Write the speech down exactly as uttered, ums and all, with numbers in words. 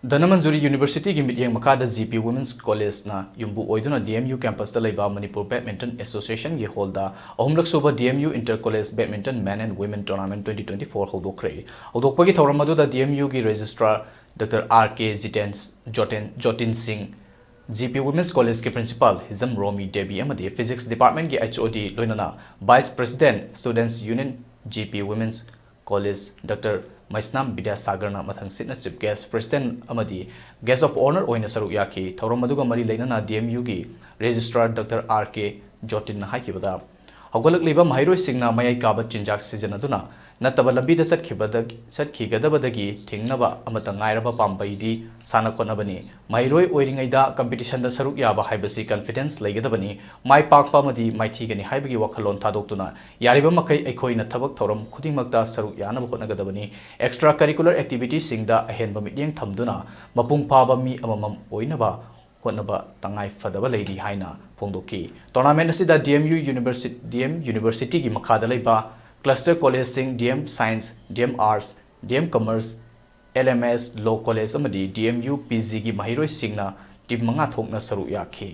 ꯙꯅꯃꯟꯖꯨꯔꯤ ꯌꯨꯅꯤꯚꯔꯁꯤꯇꯤꯒꯤ ꯃꯤꯠꯌꯦꯡ ꯃꯈꯥꯗ ꯖꯤ ꯄꯤ ꯋꯨꯃꯦꯟꯁ ꯀꯣꯂꯦꯖꯅ ꯌꯨꯝꯕꯨ ꯑꯣꯏꯗꯨꯅ ꯗꯤ ꯑꯦꯝ ꯌꯨ ꯀꯦꯝꯄꯁꯇ ꯂꯩꯕ ꯃꯅꯤꯄꯨꯔ ꯕꯦꯗꯃꯤꯟꯇꯟ ꯑꯦꯁꯣꯁꯤꯌꯦꯁꯟꯒꯤ ꯍꯣꯜꯗ ꯑꯍꯨꯝꯂꯛ ꯁꯨꯕ D M U inter college badminton men and women tournament twenty twenty four ꯍꯧꯗꯣꯛꯈ꯭ꯔꯦ꯫ ꯍꯧꯗꯣꯛꯄꯒꯤ ꯊꯧꯔꯝ ꯑꯗꯨꯗ ꯗꯤ ꯑꯦꯝ ꯌꯨꯒꯤ registrar doctor R K Jiten Joten Jotin Singh, G P women's ꯀꯣꯂꯦꯖꯀꯤ ꯄ꯭ꯔꯤꯟꯁꯤꯄꯥꯜ ꯍꯤꯖꯝ ꯔꯣꯃꯤ ꯗꯦꯕꯤ ꯑꯃꯗꯤ ꯐꯤꯖꯤꯛꯁ ꯗꯤꯄꯥꯔꯠꯃꯦꯟꯒꯤ ꯑꯩꯆ ꯑꯣ ꯗꯤ ꯂꯣꯏꯅꯅ vice president, students union, G P women's college, doctor Meisnam ꯕꯤꯗ꯭ꯌꯥꯁꯥꯒꯔꯅ ꯃꯊꯪ ꯁꯤꯠꯅ ꯆꯤꯐ ꯒꯦꯁ꯭ꯠ, ꯄ꯭ꯔꯦꯁꯤꯗꯦꯟꯠ ꯑꯃꯗꯤ ꯒꯦꯁ꯭ꯠ ꯑꯣꯐ ꯑꯣꯅꯔ ꯑꯣꯏꯅ ꯁꯔꯨꯛ ꯌꯥꯈꯤ꯫ ꯊꯧꯔꯝ ꯑꯗꯨꯒ ꯃꯔꯤ ꯂꯩꯅꯅ ꯗꯤ ꯑꯦꯝ ꯌꯨꯒꯤ ꯔꯦꯖꯤꯁꯇ꯭ꯔꯥꯔ ꯗꯥꯛꯇꯔ ꯑꯥꯔ ꯀꯦ ꯖꯣꯇꯤꯟꯅ ꯍꯥꯏꯈꯤꯕꯗ, ꯍꯧꯒꯠꯂꯛꯂꯤꯕ ꯃꯍꯩꯔꯣꯏꯁꯤꯡꯅ ꯃꯌꯥꯏ ꯀꯥꯕ ꯆꯤꯟꯖꯥꯛ ꯁꯤꯖꯤꯟꯅꯗꯨꯅ ꯅꯠꯇꯕ ꯂꯝꯕꯤꯗ ꯆꯠꯈꯤꯕꯗ-, ꯆꯠꯈꯤꯒꯗꯕꯗꯒꯤ ꯊꯤꯡꯅꯕ ꯑꯃꯠꯇ ꯉꯥꯏꯔꯕ ꯄꯥꯝꯕꯩꯗꯤ ꯁꯥꯟꯅ ꯈꯣꯠꯅꯕꯅꯤ꯫ ꯃꯍꯩꯔꯣꯏ ꯑꯣꯏꯔꯤꯉꯩꯗ ꯀꯝꯄꯤꯇꯤꯁꯟꯗ ꯁꯔꯨꯛ ꯌꯥꯕ ꯍꯥꯏꯕꯁꯤ ꯀꯟꯐꯤꯗꯦꯟꯁ ꯂꯩꯒꯗꯕꯅꯤ꯫ ꯃꯥꯏ ꯄꯥꯛꯄ ꯑꯃꯗꯤ ꯃꯥꯏꯊꯤꯒꯅꯤ ꯍꯥꯏꯕꯒꯤ ꯋꯥꯈꯜꯂꯣꯟ ꯊꯥꯗꯣꯛꯇꯨꯅ ꯌꯥꯔꯤꯕ ꯃꯈꯩ ꯑꯩꯈꯣꯏꯅ ꯊꯕꯛ ꯊꯧꯔꯝ ꯈꯨꯗꯤꯡꯃꯛꯇ ꯁꯔꯨꯛ ꯌꯥꯅꯕ ꯍꯣꯠꯅꯒꯗꯕꯅꯤ꯫ ꯑꯦꯛꯁꯇ꯭ꯔꯥ ꯀꯔꯤꯀꯨꯂꯔ ꯑꯦꯛꯇꯤꯚꯤꯇꯤꯁꯤꯡꯗ ꯑꯍꯦꯟꯕ ꯃꯤꯠꯌꯦꯡ ꯊꯝꯗꯨꯅ ꯃꯄꯨꯡ ꯐꯥꯕ ꯃꯤ ꯑꯃꯃꯝ ꯑꯣꯏꯅꯕ ꯍꯣꯠꯅꯕ ꯇꯉꯥꯏ ꯐꯗꯕ ꯂꯩꯔꯤ ꯍꯥꯏꯅ ꯐꯣꯡꯗꯣꯛꯈꯤ꯫ ꯇꯣꯔꯅꯥꯃꯦꯟ ꯑꯁꯤꯗ D M U university-, D M ꯌꯨꯅꯤꯚꯔꯁꯤꯇꯤꯒꯤ ꯃꯈꯥꯗ ꯂꯩꯕ ꯀ꯭ꯂꯁꯇꯔ ꯀꯣꯂꯦꯖꯁꯤꯡ, D M science, D M arts, D M commerce, L M S law college ꯑꯃꯗꯤ ꯗꯤ ꯑꯦꯝ ꯌꯨ ꯄꯤ ꯖꯤꯒꯤ ꯃꯍꯩꯔꯣꯏꯁꯤꯡꯅ ꯇꯤꯝ ꯃꯉꯥ ꯊꯣꯛꯅ ꯁꯔꯨꯛ ꯌꯥꯈꯤ꯫